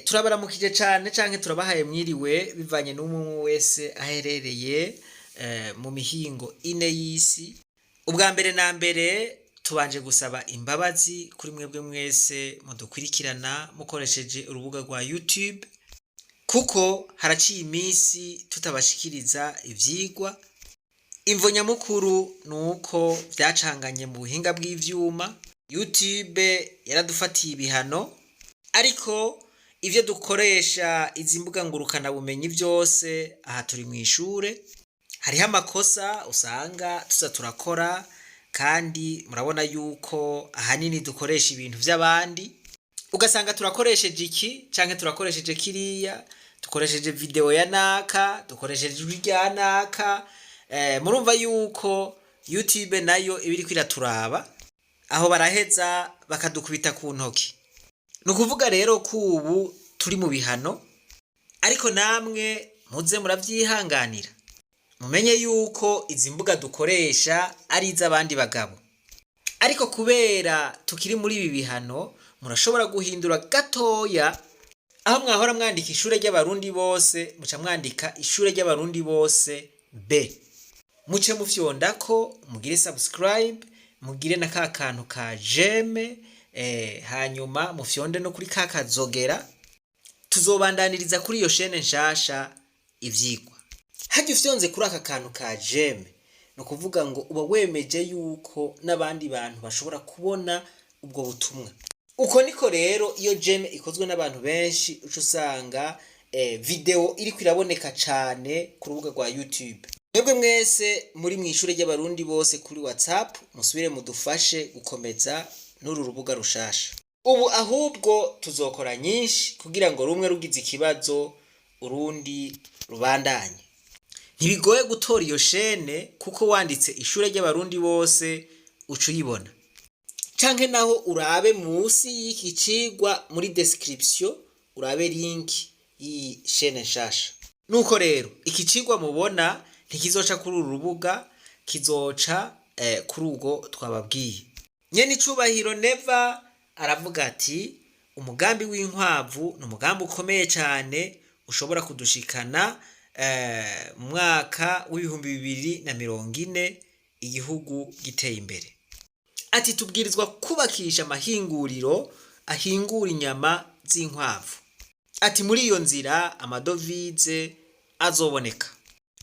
Turabaramukije cane canke turabahaye mwiriwe bivanye n'umwe wese aherereye mu mihingo ine y'isi. Ubwa mbere na mbere tubanje gusaba imbabazi kuri mwebwe mwese mudukurikirana mukoresheje urubuga rwa YouTube, kuko haraciye iminsi tutabashikiriza ivyigwa. Imvo nyamukuru ni uko vyacanganye mu buhinga bw'ivyuma, YouTube yaradufatiye ibihano, ariko ivyo dukoresha izi mbuga ngurukana bumenyi vyose aha turi mw'ishure, hariho amakosa usanga tuza turakora, kandi murabona yuko ahanini dukoresha ibintu vy'abandi, ugasanga turakoresheje iki canke turakoresheje kiriya, dukoresheje video ya naka, dukoresheje ijwi rya naka. Murumva yuko YouTube nayo iba iriko iraturaba, aho baraheza bakadukubita ku ntoki. Ni ukuvuga rero ko ubu turi mu bihano, ariko namwe muze muravyihanganira, mumenye yuko izi mbuga dukoresha ari iz'abandi bagabo, ariko kubera tukiri muri ibi bihano, murashobora guhindura gatoya. Aho mwahora mwandika Ishure ry'Abarundi Bose, muca mwandika Ishure ry'Abarundi Bose B, muce mufyondako, mugire subscribe, mugire na ka kantu ka j'aime, hanyuma mufyonde no kuri ka kazogera. Tuzobandaniriza kuri iyo shene nshasha ivyigwa. Harya ufyonze kuri aka kantu ka j'aime, ni ukuvuga ngo uba wemeje yuko n'abandi bantu bashobora kubona ubwo butumwa. Uko niko rero iyo j'aime ikozwe n'abantu benshi, uca usanga video iriko iraboneka cane ku rubuga rwa YouTube. Mwebwe mwese muri mw'Ishure ry'Abarundi Bose kuri WhatsApp, musubire mudufashe gukomeza n'uru rubuga rushasha. Ubu ahubwo tuzokora nyinshi kugira ngo rumwe rugize ikibazo urundi rubandanye. Ntibigoye gutora iyo shene, kuko wanditse Ishure ry'Abarundi Bose uca uyibona, canke naho urabe musi y'iki cigwa muri description, urabe link y'iyi shene nshasha. Nuko rero iki cigwa mubona ntikizoca kuri uru rubuga, kizoca kuri urwo twababwiye. Nyene icubahiro Neva aravuga ati: "Umugambi w'inkwavu ni umugambi ukomeye cane ushobora kudushikana mu mwaka w'2040 igihugu giteye imbere." Ati: "Tubwirizwa kubakisha amahinguriro ahingura inyama z'inkwavu." Ati: "Muri iyo nzira amadovize azoboneka."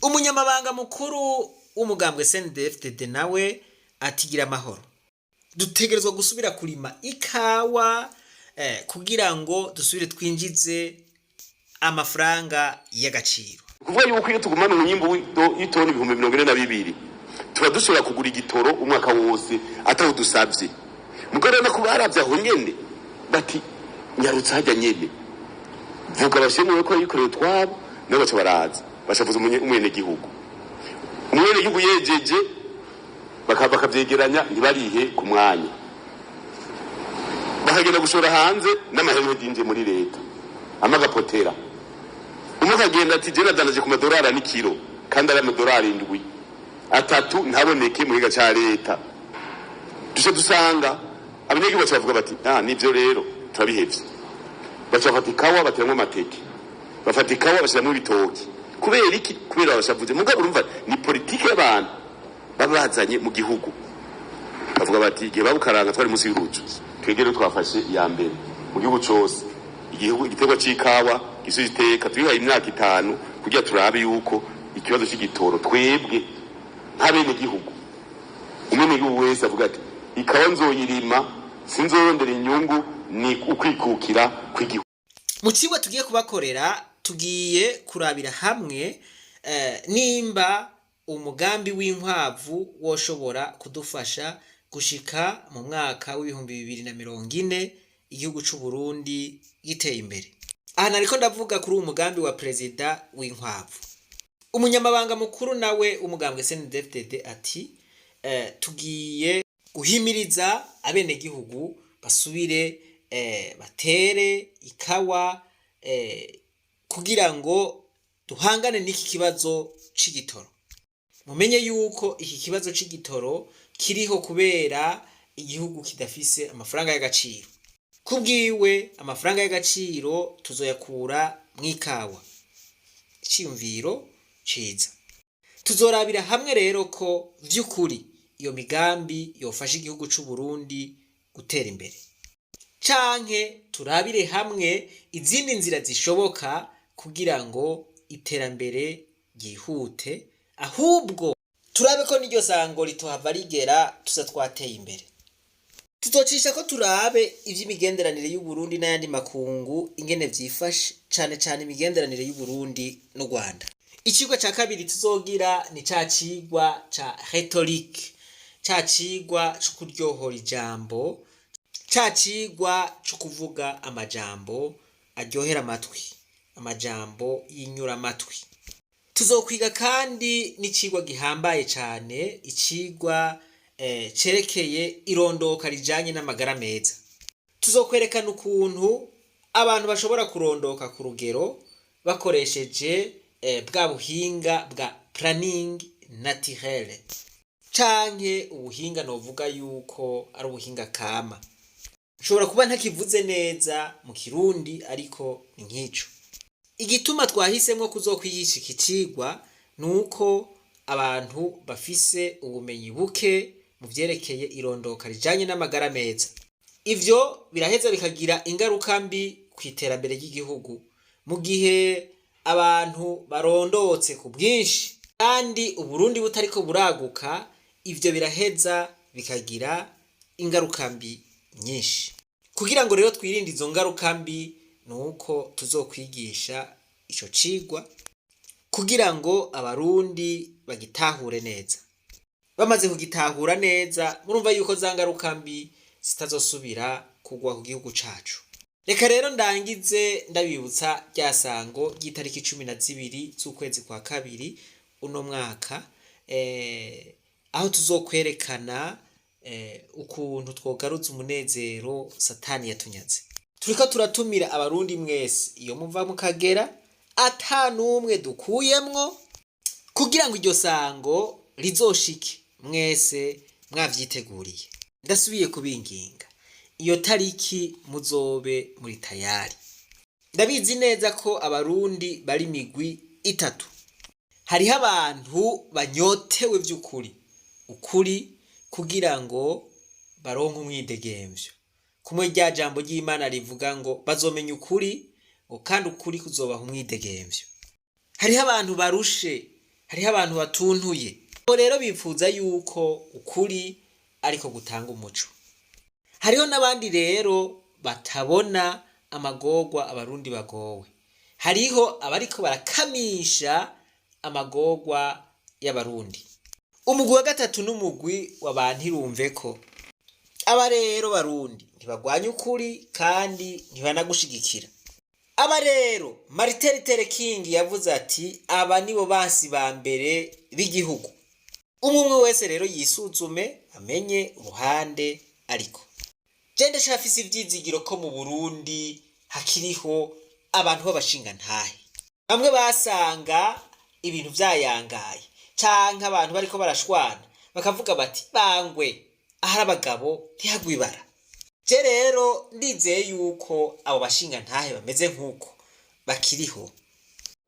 Umunyamabanga mukuru w'umugambwe CNDD-FDD nawe atigira amahoro, dutegerezwa gusubira kurima ikawa kugira ngo dusubire twinjize amafaranga y'agaciro. Kuvuga yuko iyo tugumana umwimbu w'itoni 42.000, tuba dushobora kugura igitoro umwaka wose ataho dusabye. Mugabo rero ko baravye aho nyene bati: "Nyarutse hajya nyene, vuga bashimwe ko yikoreye utwabo." Nabo baca baraza bashavuza umwenegihugu. Umwenegihugu yejeje, bakavyegeranya, ntibarihe ku mwanya, bakagenda gushora hanze n'amahera yinjiye muri leta amagapotera. Umwe akagenda ati: "Je nadandaje ku madolari ane ikiro," kandi ari amadolari 7, 3 ntaboneke mu giga ca leta. Duce dusanga abanyagihugu baca bavuga bati: "Ah, nivyo rero turabihevye." Baca bafata ikawa bateramwo amateke, bafata ikawa bashiramwo ibitoki. Kubera iki? Kubera babashavuze. Mugabo urumva ni politike y'abantu baba bazanye mu gihugu, bavuga bati: "Igihe babukaranga twari munsi y'urucu." Twegere twafashe iya mbere mu gihugu cose, igihugu igiterwa c'ikawa gisubiza iteka. Twihaye imyaka 5 kugira turabe yuko ikibazo c'igitoro, twebwe nk'abenegihugu, umwenegihugu wese avuga ati: "Ikawa nzoyirima, sinzorondera inyungu, ni ukwikukira kw'igihugu." Mu cigwa tugiye kubakorera, tugiye kurabira hamwe nimba umugambi w'inkwavu woshobora kudufasha gushika mu mwaka w'2040 igihugu c'u Burundi giteye imbere. Aha nariko ndavuga kuri uwo mugambi wa perezida w'inkwavu. Umunyamabanga mukuru nawe w'umugambwe CNDD-FDD ati: "Tugiye guhimiriza abenegihugu basubire batere ikawa kugira ngo duhangane n'iki kibazo c'igitoro." Mumenye yuko iki kibazo c'igitoro kiriho kubera igihugu kidafise amafaranga y'agaciro. Kubwiwe amafaranga y'agaciro tuzoyakura mw'ikawa. Iciyumviro ciza. Tuzorabira hamwe rero ko vy'ukuri iyo migambi yofasha igihugu c'u Burundi gutera imbere. Canke turabire hamwe izindi nzira zishoboka kugira ngo iterambere ryihute, ahubwo turabe ko n'iryo sango ritohava rigera tuza twateye imbere. Tuzocisha ko turabe ivy'imigenderanire y'Uburundi n'ayandi makungu ingene vyifashe, cane cane imigenderanire y'Uburundi n'u Rwanda. Icigwa ca kabiri tuzogira ni ca cigwa ca rhetorique, ca cigwa co kuryohora ijambo, ca cigwa co kuvuga amajambo aryohera amatwi, amajambo y'inyuramatwi. Tuzokwiga kandi n'icigwa gihambaye cane, icigwa cerekeye irondoka rijanye n'amagara meza. Tuzokwerekana ukuntu abantu bashobora kurondoka ku rugero bakoresheje bwa buhinga bwa planning naturel, canke ubuhinga novuga yuko ari ubuhinga kama. Nshobora kuba ntakivuze neza mu Kirundi, ariko ni nk'ico. Igituma twahisemwo kuzokwigisha iki cigwa ni uko abantu bafise ubumenyi buke mu vyerekeye irondoka rijanye n'amagara meza. Ivyo biraheza bikagira ingaruka mbi kw'iterambere ry'igihugu mu gihe abantu barondotse ku bwinshi kandi Uburundi butariko buraguka, ivyo biraheza bikagira ingaruka mbi nyinshi. Kugira ngo rero twirinde izo ngaruka mbi, nuko tuzokwigisha ico cigwa kugira ngo Abarundi bagitahure neza. Bamaze kugitahura neza, murumva yuko za ngaruka mbi zitazosubira kugwa ku gihugu cacu. Reka rero ndangize ndabibutsa rya sango ry'itariki 12 z'ukwezi kwa kabiri uno mwaka, aho tuzokwerekana ukuntu twogaruza umunezero Satani yatunyaze. Turiko turatumira Abarundi mwese iyo muva mukagera, ata n'umwe dukuyemwo, kugira ngo iryo sango rizoshike mwese mwavyiteguriye. Ndasubiye kubinginga, iyo tariki muzobe muri tayari. Ndabizi neza ko Abarundi bari migwi itatu. Hariho abantu banyotewe vy'ukuri ukuri kugira ngo baronke umwidegemvyo, kumwe rya jambo ry'Imana rivuga ngo bazomenya ukuri, ngo kandi ukuri kuzobaha umwidegemvyo. Hariho abantu barushe, hariho abantu batuntuye. Abo rero bipfuza yuko ukuri ariko gutanga umuco. Hariho n'abandi rero batabona amagorwa Abarundi bagowe. Hariho abariko barakamisha amagorwa y'Abarundi. Umugwi wa gatatu n'umugwi wa bantirumveko. Aba rero Barundi ntibagwanya ukuri kandi ntibanagushigikira. Aba rero Martin Luther King yavuze ati aba nibo bansi ba mbere b'igihugu. Umwe umwe wese rero yisuzume amenye uruhande ariko. Je ndacafise ivyizigiro ko mu Burundi hakiriho abantu b'abashingantahe. Bamwe basanga ibintu vyayangaye canke abantu bariko barashwana bakavuga bati bangwe ahari abagabo ntihagwe ibara. Je rero ndizeye yuko abo bashingantahe bameze nk'uko bakiriho.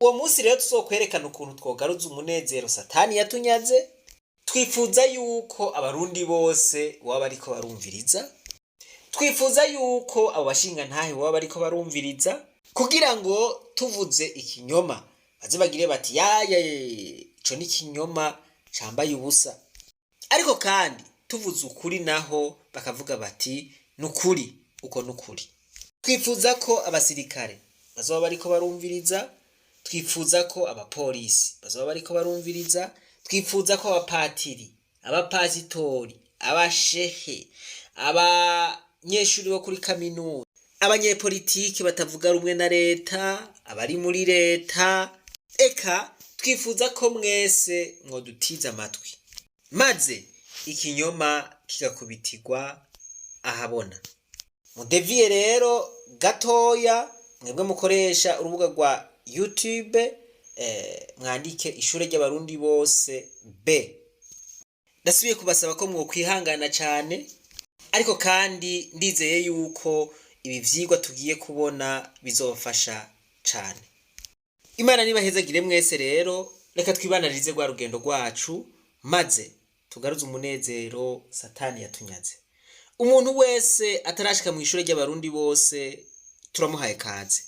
Uwo munsi rero tuzokwerekana ukuntu twogaruza umunezero Satani yatunyaze. Twifuza yuko Abarundi bose baba bariko barumviriza. Twifuza yuko abo bashingantahe baba bariko barumviriza, kugira ngo tuvuze ikinyoma baze bagire bati yaya, ico ni ikinyoma cambaye ubusa. Ariko kandi tuvuze ukuri naho bakavuga bati nukuri, uko nukuri. Twifuza ko abasirikare bazoba bariko barumviriza, twifuza ko abapolisi bazoba bariko barumviriza, twifuza ko abapatiri, abapasitori, abashehe, abanyeshuri bo kuri kaminuza, abanyepolitiki batavuga rumwe na leta, abari muri leta, eka twifuza ko mwese mwodutiza amatwi, maze ikinyoma kigakubitirwa ahabona. Mudeviye rero gatoya, mwebwe mukoresha urubuga rwa YouTube, mwandike ishure ry'Abarundi bose B. Ndasubiye kubasaba ko mwokwihangana cane, ariko kandi ndizeye yuko Ibi vyigwa tugiye kubona bizofasha cane. Imana nibahezagire mwese. Rero reka twibanarize rwa rugendo rwacu, maze tugaruze umunezero Satani yatunyaze. Umuntu wese atarashika mu ishure ry'Abarundi bose, turamuhaye kaze.